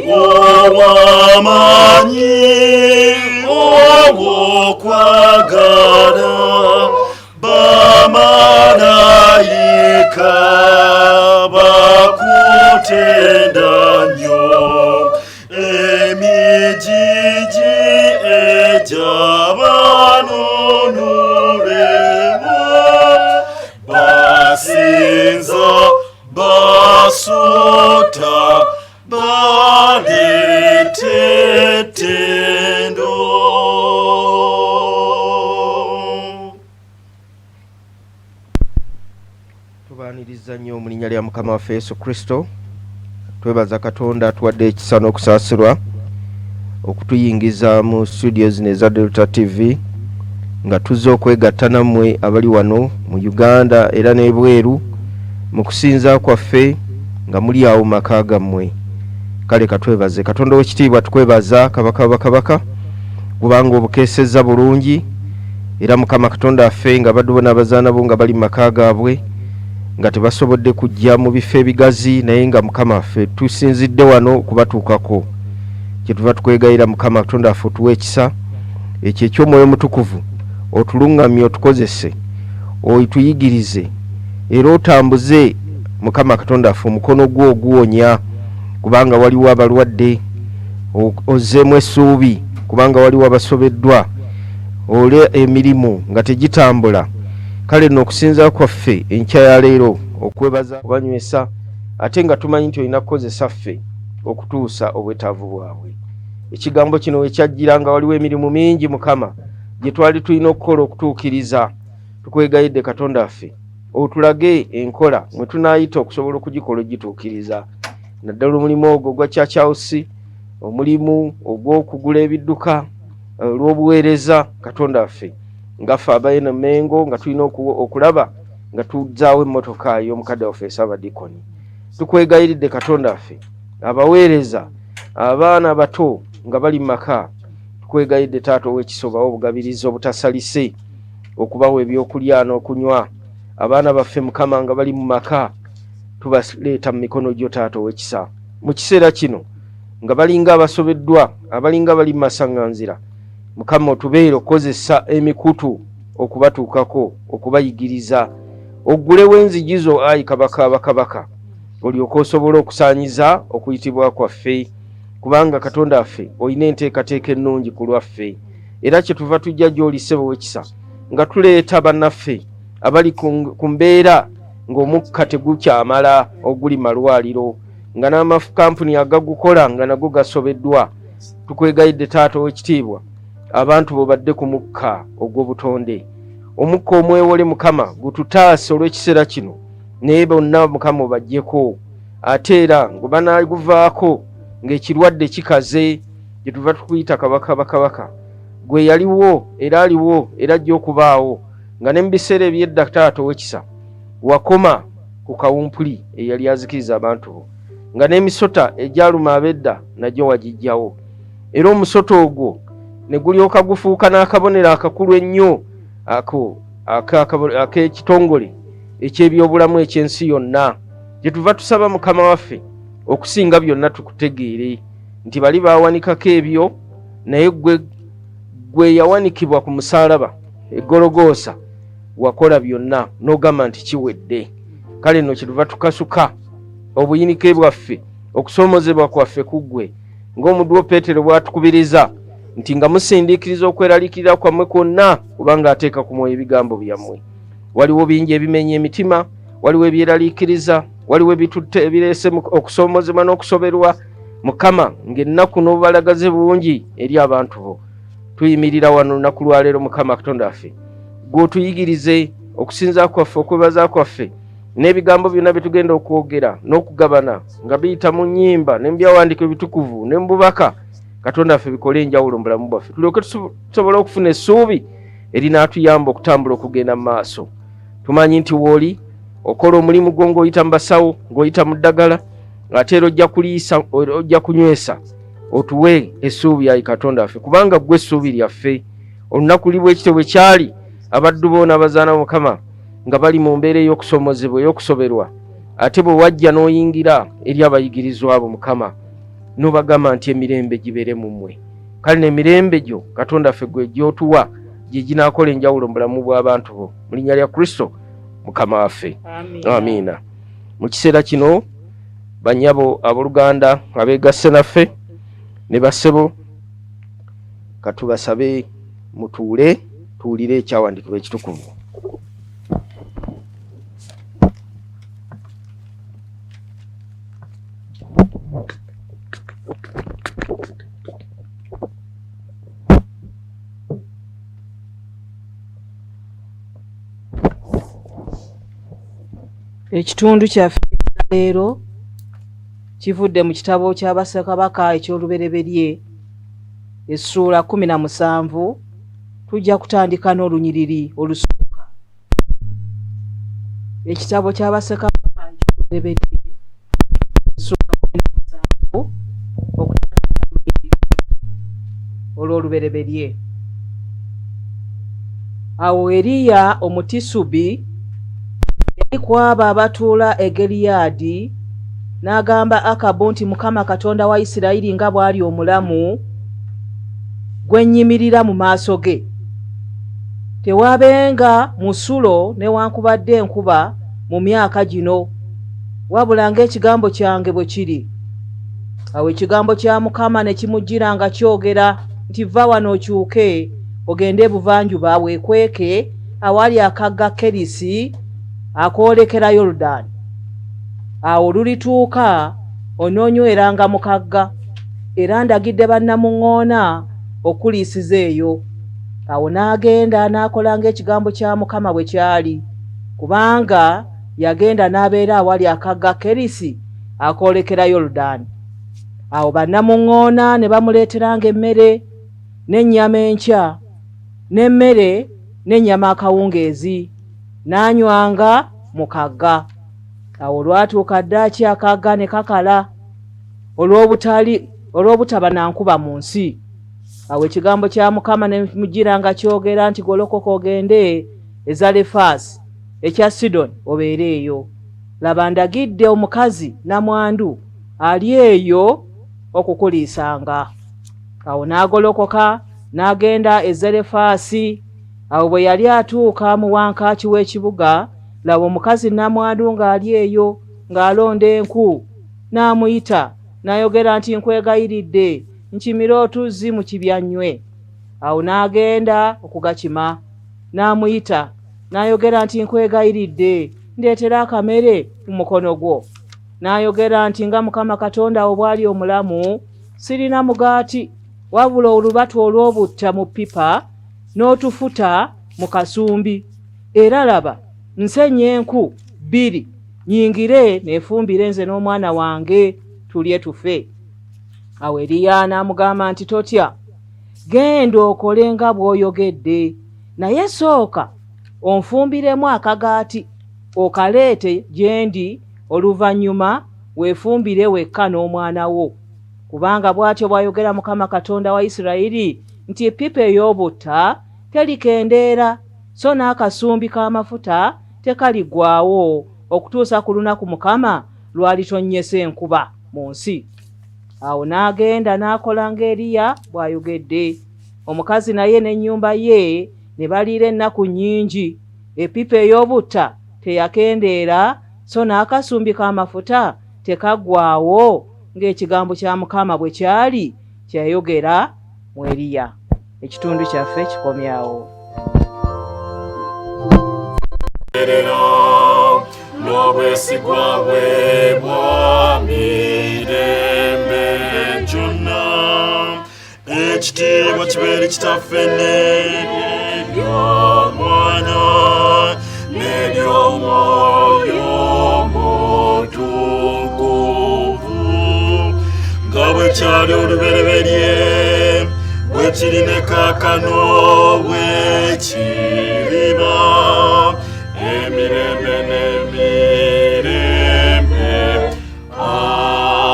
Ow'amaanyi ogw'okwagala, bamalayika bakutenda nnyo, emigigi egy'abanunule bo basinza, basuuta, baleeta ettendo. Tubaaniriza nnyo mu linnya lya Mukama waffe Yesu Kristo. Twebaza Katonda atuwadde ekisa n'okusaasirwa okutuyingiza mu studio zino eza Delta TV nga tuzze okwegatta nammwe abali wano mu Uganda era n'ebweru mu kusinza kwaffe nga muli awo mu maka gammwe. Kale katwebaze Katonda ow'ekitiibwa, tukwebaza Kabaka w'abakabaka kubanga obukeesezza bulungi, era Mukama Katonda waffe nga abaddu bo n'abazaana bo nga bali mu maka gaabwe nga tebasobodde kujja mu bifo ebigazi, naye nga Mukama waffe tusinzidde wano okubatuukako. Kyetuva tukwegayira Mukama Katonda waffe otuwe ekisa ekyo eky'Omwoyo Omutukuvu, otuluŋŋamye, otukozese, otuyigirize, era otambuze Mukama Katonda waffe omukono gwo oguwonya, kubanga waliwo abalwadde, ozzeemu essuubi, kubanga waliwo abasobeddwa ole emirimu nga tegitambula. Kale nno okusinza kwaffe enkya ya leero okwebaza okubanywesa, ate nga tumanyi nti olina kukozesa ffe okutuusa obwetaavu bwabwe. Ekigambo kino we kyajjira nga waliwo emirimu mingi Mukama gye twali tulina okukola okutuukiriza. Tukwegayidde Katonda waffe otulage enkola mwe tunaayita okusobola okugikola ogituukiriza, naddala omulimu ogwo ogwa Church House, omulimu ogw'okugula ebidduka olw'obuweereza. Katonda waffe, nga ffe abaeno Mengo nga tulina okulaba nga tuzzaawo emmotoka y'omukadde waffe Ssaabadiikoni. Tukwegayiridde Katonda waffe, abaweereza abaana abato nga bali mu maka, tukwegayiridde Taata ow'ekisa obawe obugabirizi obutasalise okubawa ebyokulya n'okunywa. Abaana baffe Mukama nga bali mu maka tubaleeta mu mikono gyo Taata ow'ekisa mu kiseera kino nga balinga abasobeddwa, abalinga bali mu masaŋŋanzira. Mukama otubeere okukozesa emikutu okubatuukako, okubayigiriza. Oggulewo enzigi zo ayi Kabaka bakabaka, olyoke osobole okusaanyiza okuyitibwa kwaffe, kubanga Katonda waffe olina enteekateeka ennungi ku lwaffe. Era kyetuva tujja gy'oli ssebo w'ekisa nga tuleeta bannaffe abali ku mbeera ng'omukka tegukyamala oguli malwaliro, nga n'amakampuni agagukola nga nago gasobeddwa. Tukwegayidde Taata ow'ekitiibwa, abantu bo badde ku mukka ogw'obutonde, omukka omwewole Mukama gututaase olw'ekiseera kino, naye bonna Mukama obaggyeko, ate era ngo banaaguvaako ng'ekirwadde kikaze. Gyetuva tukuyita Kabaka bakabaka, gwe yaliwo era aliwo era ajja okubaawo, nga ne mu biseera eby'edda Taata ow'ekisa wakoma ku kawumpuli eyali azikiriza abantu bo, nga n'emisota egyaluma ab'edda nagyo wagiggyawo, era omusota ogwo ne gulyoka gufuuka n'akabonero akakulu ennyo ako ak'ekitongole eky'ebyobulamu eky'ensi yonna. Gyetuva tusaba Mukama waffe okusinga byonna tukutegeere nti bali baawanikako ebyo, naye gwe yawanikibwa ku musaalaba e Gologoosa wakola byonna n'ogamba nti kiwedde. Kale nno kyetuva tukasuka obuyinike bwaffe, okusoomozebwa kwaffe ku ggwe, ng'omuddu wo Peetero bw'atukubiriza nti nga musindiikiriza okweraliikirira kwammwe kwonna, kubanga ateeka ku mwoyo ebigambo byammwe. Waliwo bingi ebimenya emitima, waliwo ebyeraliikiriza, waliwo ebitutte ebireese okusoomozebwa n'okusoberwa, Mukama, ng'ennaku n'obubalagaze bungi eri abantu bo. Tuyimirira wano olunaku lwaleero Mukama Katonda waffe, ggwe otuyigirize okusinza kwaffe, okwebaza kwaffe n'ebigambo byonna bye tugenda okwogera n'okugabana nga biyita mu nnyimba ne mu byawandiiko ebitukuvu ne mu bubaka. Katonda waffe, bikole enjawulo mu bulamu bwaffe, tulyoke tusobole okufuna essuubi erinaatuyamba okutambula okugenda mu maaso. Tumanyi nti wooli okola omulimu gwo ng'oyita mu basawo, ng'oyita mu ddagala, ate era ojja kuliisa, ojja kunywesa, otuwe essuubi ayi Katonda waffe, kubanga ggwe essuubi lyaffe. Olunaku luli bwe kityo bwe kyali, abaddu bo n'abazaana Mukama nga bali mu mbeera ey'okusomozebwa, ey'okusoberwa, ate bwe wajja n'oyingira eri abayigirizwa abo Mukama, N'obagamba nti emirembe gibeere mu mmwe. Kale n'emirembe gyo Katonda ffe gwe gy'otuwa gye ginaakola enjawulo mu bulamu bw'abantu bo, mu linnya lya Kristo Mukama waffe, amiina. Mu kiseera kino, bannyabo abooluganda abeegasse naffe ne bassebo, katubasabe mutuule tuwulire ekyawandiikibwa ekitukuvu. Ekitundu kyaffe leero kivudde mu kitabo kya Bassekabaka eky'Olubereberye essuula 17. Tujja kutandika n'olunyiriri olusooka. Ekitabo kya Bassekabaka eky'Olubereberye essuula 17 okutandika n'olunyiriri olw'olubereberye. Awo Eriya Omutisubi yali ku abo abatuula e Gileyaadi, n'agamba Akabu nti, Mukama Katonda wa Isirayiri nga bw'ali omulamu, gwe nnyimirira mu maaso ge, tewaabenga musulo newankubadde enkuba mu myaka gino, wabula ng'ekigambo kyange bwe kiri. Awo ekigambo kya Mukama ne kimujjira nga kyogera nti, Vva wano okyuke ogende ebuvanjuba weekweke awali akagga Kerisi akoolekera Yoludaani. Awo lulituuka onoonyweranga mu kagga, era ndagidde bannamuŋŋoona okukuliisiza eyo. Awo n'agenda n'akola ng'ekigambo kya Mukama bwe kyali, kubanga yagenda n'abeera awali akagga Kerisi akoolekera Yoludaani. Awo bannamuŋŋoona ne bamuleeteranga emmere n'ennyama enkya, n'emmere n'ennyama akawungeezi, n'anywanga mu kagga. Awo olwatuuka ddaaki akagga ne kakala olw'obutaba na nkuba mu nsi. Awo ekigambo kya Mukama ne kimujjira nga kyogera nti, Golokoka ogende e Zalefaasi ekya Sidoni obeere eyo. Laba, ndagidde omukazi nnamwandu ali eyo okukuliisanga. Awo n'agolokoka n'agenda e Zalefaasi. Awo bwe yali atuuka mu wankaaki w'ekibuga, laba, omukazi nnamwandu ng'ali eyo ng'alonda enku. N'amuyita, n'ayogera nti, Nkwegayiridde, nkimira otuzzi mu kibya nnywe. Awo n'agenda okugakima. N'amuyita, n'ayogera nti, Nkwegayiridde, ndeetera akamere mu mukono gwo. N'ayogera nti, Nga Mukama Katonda wo bw'ali omulamu, sirina mugaati, wabula olubatu olw'obutta mu ppipa n'otufuta mu kasumbi. Era laba, nsenye enku bbiri, nnyingire neefumbire nze n'omwana wange, tulye tufe. Awo Eriya n'amugamba nti, Totya, genda okole nga bw'oyogedde, naye sooka onfumbiremu akagaati okaleete gye ndi, oluvannyuma weefumbire wekka n'omwana wo. Kubanga bw'atyo bw'ayogera Mukama Katonda wa Isirayiri nti, Eppipa ey'obutta terikendeera, so n'akasumbi k'amafuta tekaliggwaawo, okutuusa ku lunaku Mukama lw'alitonnyesa enkuba mu nsi. Awo n'agenda n'akola ng'Eriya bw'ayogedde. Omukazi naye n'ennyumba ye ne baliira ennaku nnyingi. Eppipa ey'obutta teyakendeera, so n'akasumbi k'amafuta tekaggwaawo, ng'ekigambo kya Mukama bwe kyali kye yayogera mu Eriya. Ekitundu kyaffe kikomye awo. N'obwesigwa bwe bwa mirembe gyonna. Ekitiibwa kibeere Kitaffe n'ery'Omwana n'ery'Omwoyo Omutukuvu, nga bwe kyali olubereberye, bwe kiri ne kaakano, bwe kiriba emirembe n'emirembe.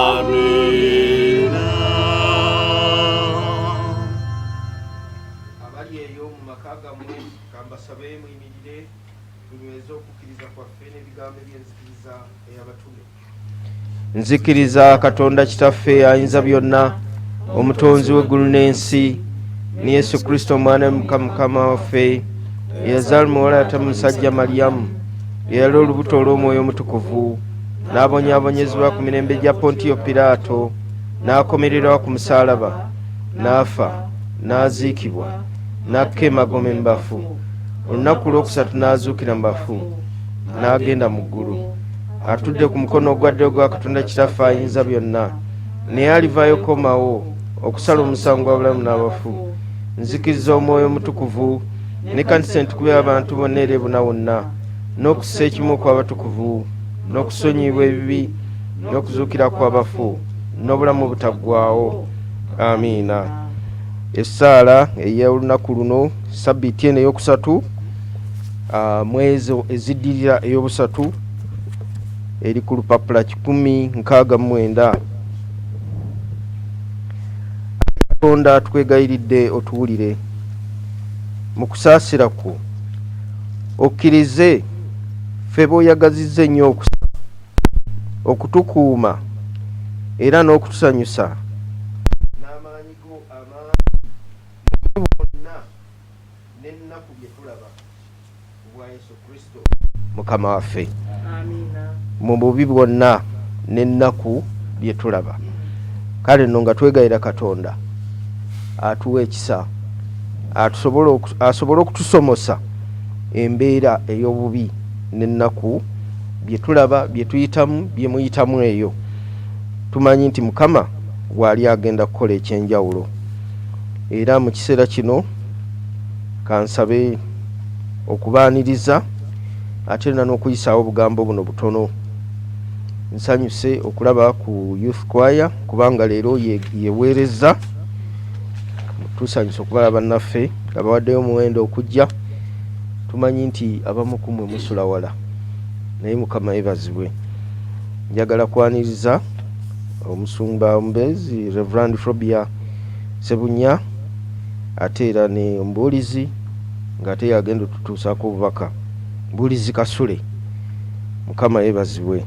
Amiina. Abali eyo mu maka gammwe, kambasabe muyimirire tunyweze okukkiriza kwaffe n'ebigambo eby'enzikiriza ey'abatume. Nzikiriza Katonda Kitaffe ayinza byonna, omutonzi w'eggulu n'ensi, ne Yesu Kristo omwana we Mukama waffe, eyazaala muwala ate musajja Maliyamu, eyali olubuto olw'Omwoyo Omutukuvu, n'abonyaabonyezebwa ku mirembe gya Pontiyo Piraato, n'akomererwa ku musaalaba, n'afa, n'aziikibwa, n'akka emagombe mu bafu, olunaku olwokusatu n'azuukira mu bafu, n'agenda mu ggulu, atudde ku mukono ogwa ddyo gwa Katonda Kitaffe ayinza byonna, naye alivaayo komawo okusala omusango gw'abalamu n'abafu. Nzikiriza Omwoyo Omutukuvu n'ekkanisa entukuvu y'abantu bonna era ebuna wonna, n'okussa ekimu okw'abatukuvu, n'okusonyiyibwa ebibi, n'okuzuukira kw'abafu, n'obulamu obutaggwaawo. Amiina. Essaala ey'olunaku luno, sabbiiti eno ey'okusatu mwezo eziddirira ey'obusatu, eri ku lupapula 169. Katonda, tukwegayiridde otuwulire mu kusaasira kwo, okkirize ffe b'oyagazizza ennyo okutukuuma era n'okutusanyusa n'amaanyi go amangi mu bubi bwonna n'ennaku bye tulaba, ku bwa Yesu Kristo Mukama waffe. Mu bubi bwonna n'ennaku bye tulaba. Kale nno nga twegayira Katonda atuwa ekisa, asobole okutusomosa embeera ey'obubi n'ennaku bye tulaba, bye tuyitamu, bye muyitamu eyo. Tumanyi nti Mukama waali agenda kukola ekyenjawulo. Era mu kiseera kino kansabe okubaaniriza ate era n'okuyisaawo obugambo buno butono. Nsanyuse okulaba ku youth choir kubanga leero yeweereza. Tusanyuse okubalaba bannaffe abawaddeyo omuwendo okujja. Tumanyi nti abamu ku mmwe musula wala, naye Mukama yeebazibwe. Njagala kwaniriza omusumba omubeezi Reverend Frobia Sebunya, ate era ne omubuulizi ng'ate yagenda otutuusaako obubaka, Mbuulizi Kasule. Mukama yeebazibwe.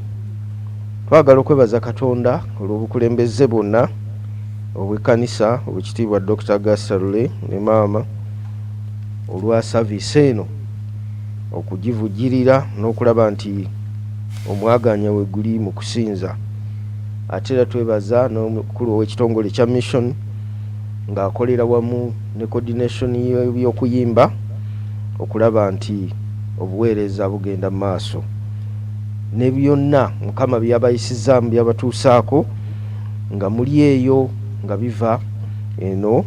Twagala okwebaza Katonda olw'obukulembeze bwonna obw'ekkanisa, Oweekitiibwa Dokita Augusta Lule ne maama, olwa saviisi eno okugivujjirira n'okulaba nti omwagaanya we guli mu kusinza. Ate era twebaza n'omukulu ow'ekitongole ekya Mission ng'akolera wamu ne coordination y'ebyokuyimba okulaba nti obuweereza bugenda mu maaso, ne byonna Mukama byabayisizaamu byabatuusaako nga muli eyo nga biva eno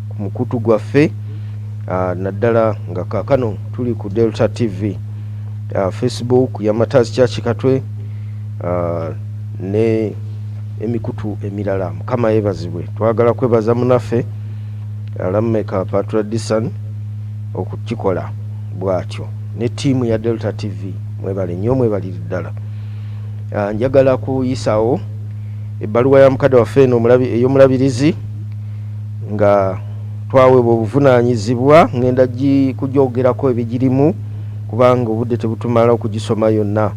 ku mukutu gwaffe, naddala nga kaakano tuli ku Delta TV, Facebook ya Martyrs Church Katwe, ne emikutu emirala. Mukama yeebazibwe. Twagala kwebaza munaffe Lameka Patradisan okukikola bw'atyo ne ttiimu ya Delta TV. Mwebale nnyo, mwebalire ddala. Njagala kuyisaawo ebbaluwa ya mukadde waffe eno ey'omulabirizi nga twaweebwa obuvunaanyizibwa. Ngenda kugyogerako ebigirimu kubanga obudde tebutumala okugisoma yonna.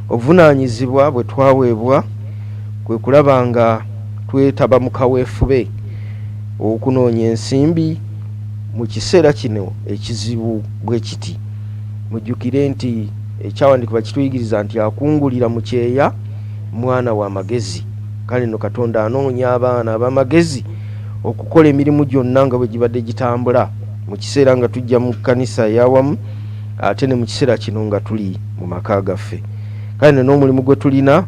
Obuvunaanyizibwa bwe twaweebwa kwe kulaba nga twetaba mu kaweefube okunoonya ensimbi mu kiseera kino ekizibu bwe kiti. Mujjukire nti ekyawandiikibwa kituyigiriza nti akungulira mu kyeya mwana wa magezi. Kale nno Katonda anoonya abaana ab'amagezi okukola emirimu gyonna nga bwe gibadde gitambula mu kiseera nga tujja mu kkanisa ey'awamu, ate ne mu kiseera kino nga tuli mu maka gaffe. Kale nno n'omulimu gwe tulina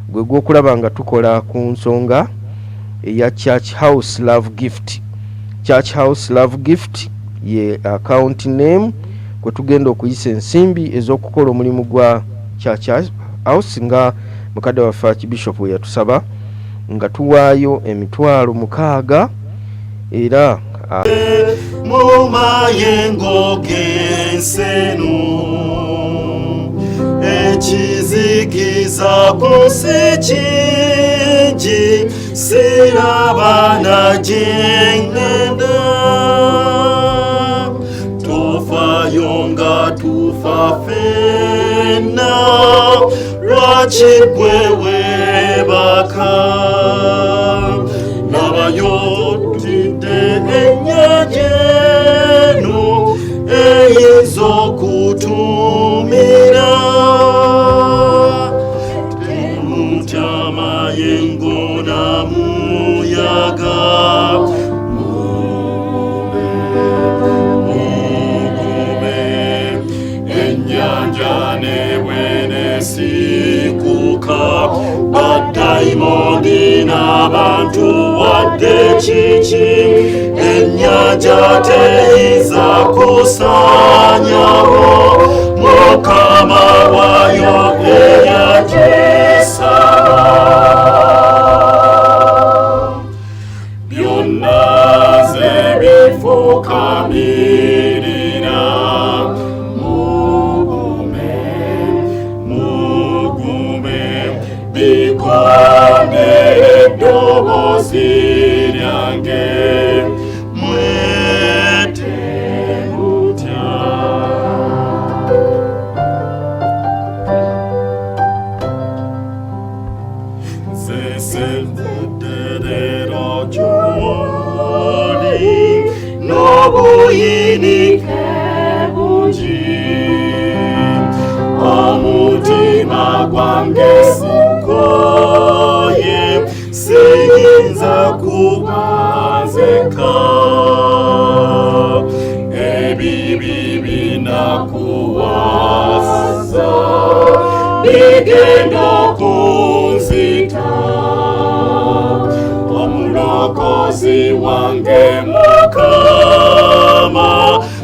gwe gw'okulaba nga tukola ku nsonga eya Church House Love Gift. Church House Love Gift ye account name kwe tugenda okuyisa ensimbi ez'okukola omulimu gwa Church House nga mukadde waffe Archbishop bwe yatusaba, nga tuwaayo 6000 era mu mayengo g'ensenu ekizikiza ku nsi kingi, siraba na gye ŋŋenda. Tofaayo nga tufa ffenna. Lwaki gwe weebaka? Labayo ntidde ennyanja eno eyinza okutumira. Temutya mayengo na muyaga, mugume, mugume. Ennyanja ne bw'eneesikuka, badayimondi n'abantu wadde kiki, ennyanja teyinza kusaanyawo Mukama waayo eyagisaba. Byonna nze bifukamirira, mugume, mugume, bigondere eddoboozi lyange, mwe temutya. Nze nvudde leero gy'oli n'obuyinike bungi, omutima gwange gukoye, siyinza kuba nzeka. Ebibi binakuwaza bigenda okunzita, omulokozi wange Mukama,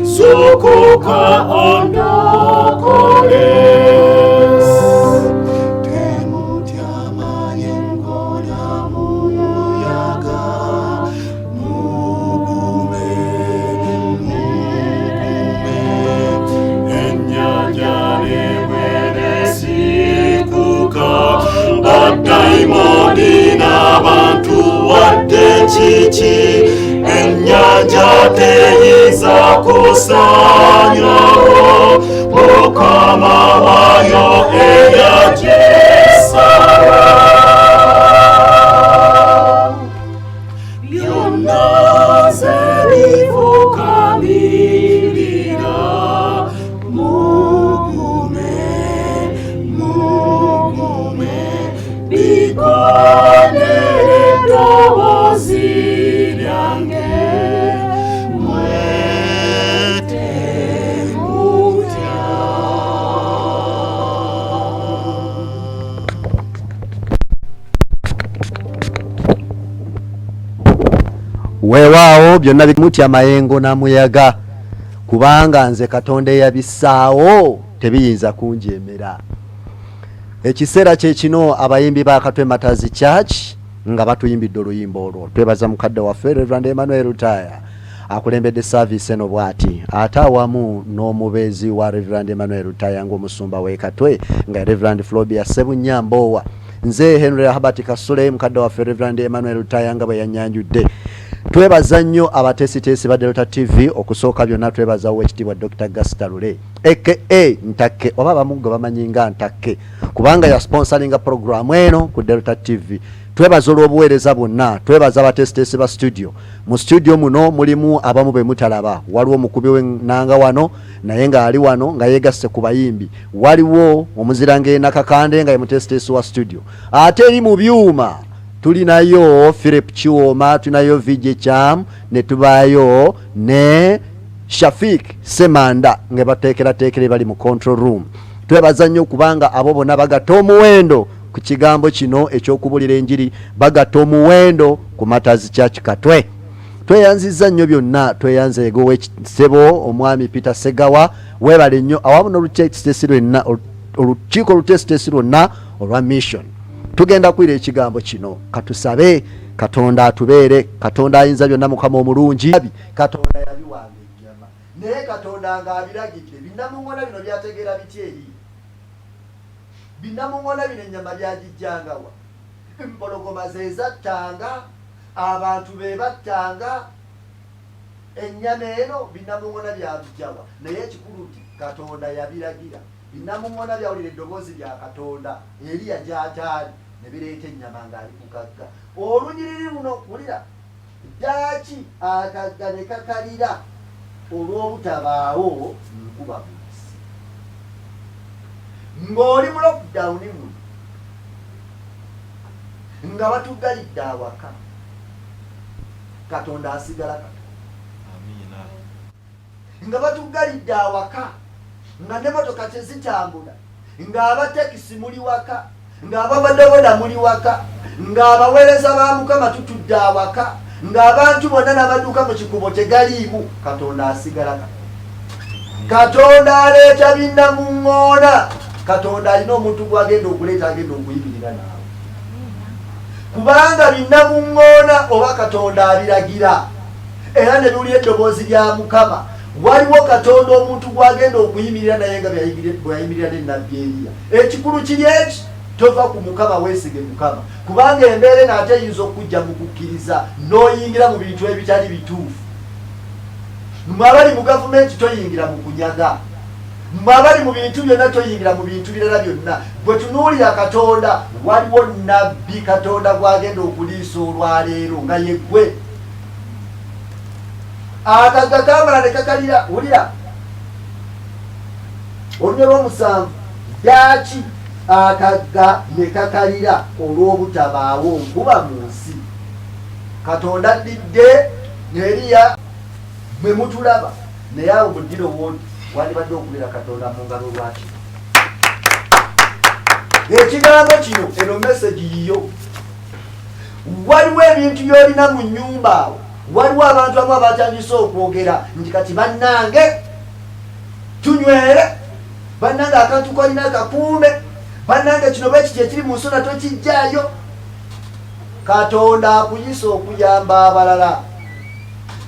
zuukuka ondokole. Temutya mayengo na muyaga, mugume, mugume. Ennyanja ne bw'eneesikuka, badayimondi n'abantu wadde kiki, ennyanja teyinza kusaanyawo Mukama waayo eyagisaba. Byonna nze bifukamirira, mugume, mugume, bigondere eddoboozi lyange, mwe temutya. Weewaawo byonna bimutya mayengo na muyaga, kubanga nze Katonda eyabissaawo tebiyinza kunjeemera. Ekiseera kye kino abayimbi ba Katwe Matazi Church nga batuyimbidde oluyimba olwo. Twebaza mukadde waffe Reverend Emmanuel Lutaaya akulembedde saaviisi eno bw'ati, ate awamu n'omubeezi wa Reverend Emmanuel Lutaaya ng'omusumba w'e Katwe nga Reverend Flobia Sebunnya Mboowa. Nze Henry Herbert Kasule, mukadde waffe Reverend Emmanuel Lutaaya nga bwe yannyanjudde. Twebaza nnyo abateesiteesi ba Delta TV. Okusooka byonna twebaza Oweekitiibwa Dokita Gaster Lule aka Ntakke, oba abamu gwe bamanyi nga Ntakke, kubanga yasponsalinga pulogulaamu eno ku Delta TV. Twebaza olw'obuweereza bwonna. Twebaza abateesiteesi ba studio. Mu studio muno mulimu abamu be mutalaba. Waliwo omukubi w'ennanga wano naye ng'ali wano nga yeegasse ku bayimbi. Waliwo omuziranga e Nakakande nga ye muteesiteesi wa studio. Ate eri mu byuma tulinayo Philip Kiwooma, tulinayo VJ Cham, ne tubaayo ne Shafiq Semanda nga bateekerateekera bali mu control room. Twebaza nnyo kubanga abo bonna bagatta omuwendo ku kigambo kino eky'okubulira enjiri, bagatta omuwendo ku Matazi Church Katwe. Tweyanzizza nnyo byonna, tweyanze ego w'ekisebo omwami Peter Segawa, weebale nnyo awamu n'oluteesiteesi lwenna, olukiiko oluteesiteesi lwonna olwa mission. Tugenda kwira ekigambo kino, katusabe Katonda atubeere. Katonda ayinza byonna, Mukama omulungi, Katonda yabiwanga ennyama, naye Katonda ng'abiragidde binnamuŋŋona bino byategeera bitya eri binnamuŋŋona bino ennyama byagijjangawa? Empologoma ze zattanga abantu, be battanga ennyama eno, binnamuŋŋona byabijjawa? Naye ekikulu nti Katonda yabiragira. Binnamuŋŋona byawulira eddoboozi lya Katonda Eriya gy'ataali ne bireeta ennyama ng'ali ku kagga. Olunyiriri luno wulira, Ddaaki akagga ne kakalira olw'obutabaawo nkuba mu nsi. Ng'oli mu lockdown muno nga batuggalidde awaka, Katonda asigala Katonda. Nga batuggalidde awaka, nga n'emmotoka tezitambula, ng'abatekisi muli waka, ng'ababodaboda muli waka, ng'abaweereza ba Mukama tutudde awaka, ng'abantu bonna n'amaduuka mu kikubo tegaliimu, Katonda asigala Katonda. Katonda aleeta binnamuŋŋoona. Katonda alina omuntu gw'agenda okuleeta agenda okuyimirira naawe, kubanga binnamuŋŋoona oba Katonda abiragira era ne biwulira eddoboozi lya Mukama. Waliwo Katonda omuntu gw'agenda okuyimirira naye nga bwe yayimirira ne nnabbi Eriya. Ekikulu kiri eki, tova ku Mukama, weesige Mukama, kubanga embeera eno ate eyinza okukujja mu kukkiriza n'oyingira mu bintu ebitali bituufu. Mmwe abali mu gavumenti, toyingira mu kunyaga. Mmwe abali mu bintu byonna, toyingira mu bintu birala byonna. Gwe tunuulira Katonda. Waliwo nnabbi Katonda gw'agenda okuliisa olwaleero nga yeggwe. Akagga kamala ne kakalira. Wulira olunyo lw'omusanvu, ddaaki akagga ne kakalira olw'obutabaawo nkuba mu nsi. Katonda addidde Eriya. Mwe mutulaba naye awo muddire woodi wandibadde okubira Katonda mu ngalo lwakino ekigambo kino, eno message yiyo. Waliwo ebintu by'olina mu nnyumba awo. Waliwo abantu abamu abatandise okwogera nti kati bannange tunywere, bannange akantu kolina kakuume, bannange kino bwe kiti ekiri mu nsona tokijjaayo. Katonda akuyisa okuyamba abalala.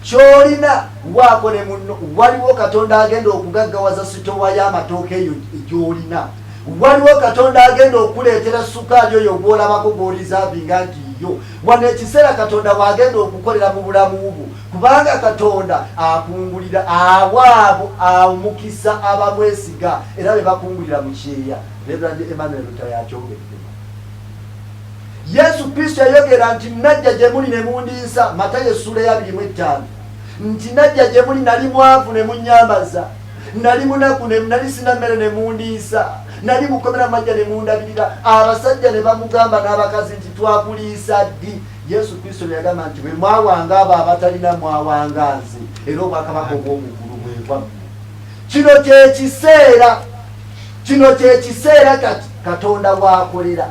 Kyolina waako ne munno. Waliwo Katonda agenda okugaggawaza sitowa y'amatooke eyo gy'olina. Waliwo Katonda agenda okuleetera sukaali oyo gw'olabako gw'olizavinga nti yo. Wano ekiseera Katonda bw'agenda okukolera mu bulamu bwo, kubanga Katonda akungulira awaabo omukisa abamwesiga era be bakungulira mu kyeya. Reverend Emmanuel Lutaaya akyogedde. Yesu Kristo yayogera nti najja gye muli ne mundiisa, Matayo essuula ya 25, nti najja gye muli, nali mwavu ne munnyambaza, nali munaku ne nali sina mmere ne mundiisa, nali mukomera majja ne mundabirira. Abasajja ne bamugamba n'abakazi nti twakuliisa ddi? Yesu Kristo ne yagamba nti bwe mwawanga abo abatalina, mwawanga nze, era obwakabaka obw'omuggulu bwe bwammwe. Kino kyekiseera, kino kyekiseera kati Katonda waakolera.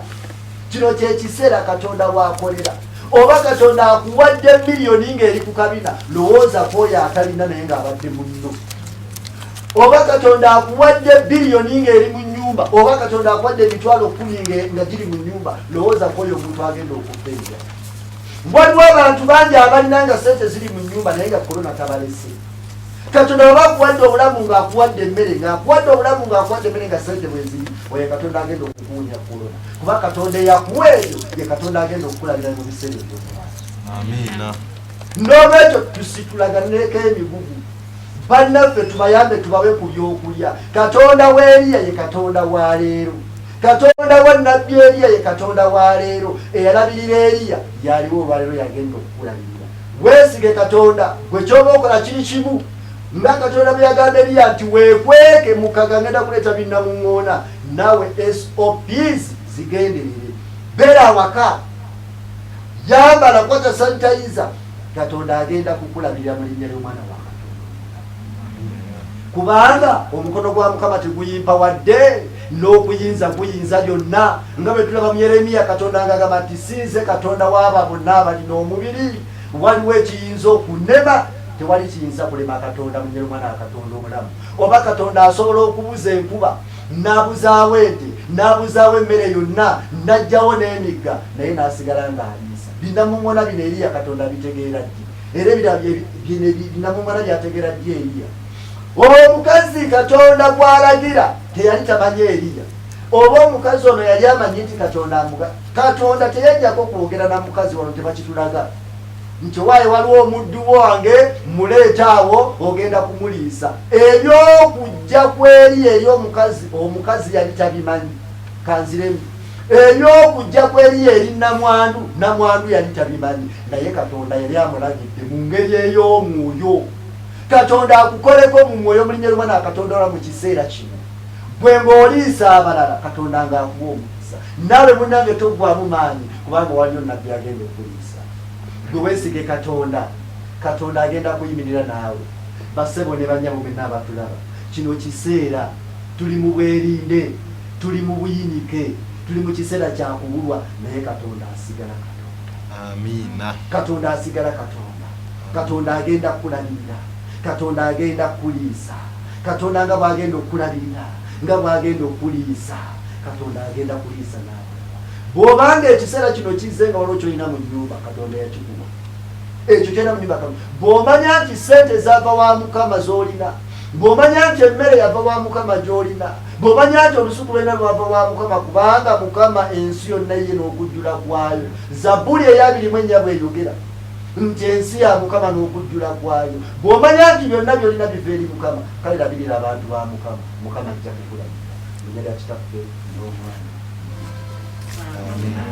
Kino kyekiseera Katonda waakolera. Oba Katonda akuwadde miliyoni ng'eri ku kabina, lowooza ku oyo atalina naye ng'abadde munno. Oba Katonda akuwadde biliyoni ng'eri mu nnyumba, oba Katonda akuwadde 100,000 nga giri mu nnyumba, lowooza ku oyo omuntu agenda okufa enjala. Waliwo abantu bangi abalina nga sente ziri mu nnyumba naye nga korona tabalese. Katonda bwaba akuwadde obulamu ng'akuwadde emmere, ng'akuwadde obulamu, ng'akuwadde emmere, nga sente bweziri, oyo Katonda agenda okukuwunya korona, kuba Katonda eyakuwa eyo ye Katonda agenda okukulabira mu biseera ebyomumaaso. Amiina. N'olwekyo tusitulaganireko emigugu, bannaffe tubayambe, tubawe ku byokulya. Katonda wa Eriya ye Katonda wa leero. Katonda wa nnabbi Eriya ye Katonda wa leero. Eyalabirira Eriya yaliwo olwaleero, yagenda okukulabirira. Weesige Katonda. Gwe kyoba okola kiri kimu, nga Katonda bwe yagamba Eriya nti weekweke mu kagga, ngenda kuleeta binnamuŋŋoona. Naawe SOPs zigenderere, beera awaka, yambala, kwata sanitizer. Katonda agenda kukulabirira mu linnya ly'omwana wa Katonda, kubanga omukono gwa Mukama teguyimpa wadde n'okuyinza guyinza byonna, nga bwe tulaba mu Yeremiya, Katonda ng'agamba nti sinze Katonda w'aba bonna abalina omubiri? Waliwo ekiyinza okunema? Tewali kiyinza kulema Katonda mu ly'omwana wa Katonda omulamu. Oba Katonda asobola okubuza enkuba, n'abuzaawo ente, n'abuzaawo emmere yonna, n'aggyawo n'emigga, naye n'asigala ng'aliisa binnamuŋŋona bino. Eriya Katonda abitegeera ddi? Era ebirala bino binnamuŋŋona byategeera ddi Eriya? Omukazi Katonda gw'alagira teyali tamanyi Eriya, oba omukazi ono yali amanyi nti Katonda amuga? Katonda teyajjako kwogera na mukazi wano, tebakitulaga. Nti owaaye waliwo omuddu wange muleeta awo ogenda kumuliisa. Ebyokujja kweri eri omukazi, omukazi yali tabimanyi. Kanziremu. Ebyokujja kweri eri namwandu, namwandu yali tabimanyi, naye Katonda yali amulagidde mu ngeri ey'omwoyo. Katonda akukoleko mu mwoyo mu linnya ly'Omwana wa Katonda ola mu kiseera kino. Gwe ng'oliisa abalala, Katonda ng'akuwa omukisa. Naawe munnange toggwaamu maanyi kubanga waliyo nnabbi agenda okuliisa. Gwe weesige Katonda, Katonda agenda kuyimirira naawe. Bassebo ne bannyabo mwenna abatulaba, kino kiseera tuli mu bwerinde, tuli mu buyinike, tuli mu kiseera kya kubulwa, naye Katonda asigala Katonda. Amiina. Katonda asigala Katonda. Katonda agenda kukulabirira. Katonda agenda kukuliisa. Katonda nga bw'agenda okukulabirira, nga bw'agenda okukuliisa, Katonda agenda kuliisa n'abalala. Bw'obanga ekiseera kino kizze nga waliwo ky'olina mu nnyumba, Katonda yakikuwa. Ekyo ky'olina mu nnyumba Katonda. Bw'omanya nti ssente zaava wa Mukama z'olina, bw'omanya nti emmere yava wa Mukama gy'olina, bw'omanya nti olusuku lw'olina lwava wa Mukama, kubanga Mukama ensi yonna ye n'okujjula kwayo. Zabbuli ey'abiri mu ennya bw'eyogera nti ensi ya Mukama n'okujjula kwayo. Bw'omanya nti byonna by'olina biva eri Mukama, kale labirira abantu ba Mukama, Mukama ajja kukulabirira. Mu linnya lya Kitaffe n'Omwana. Amiina.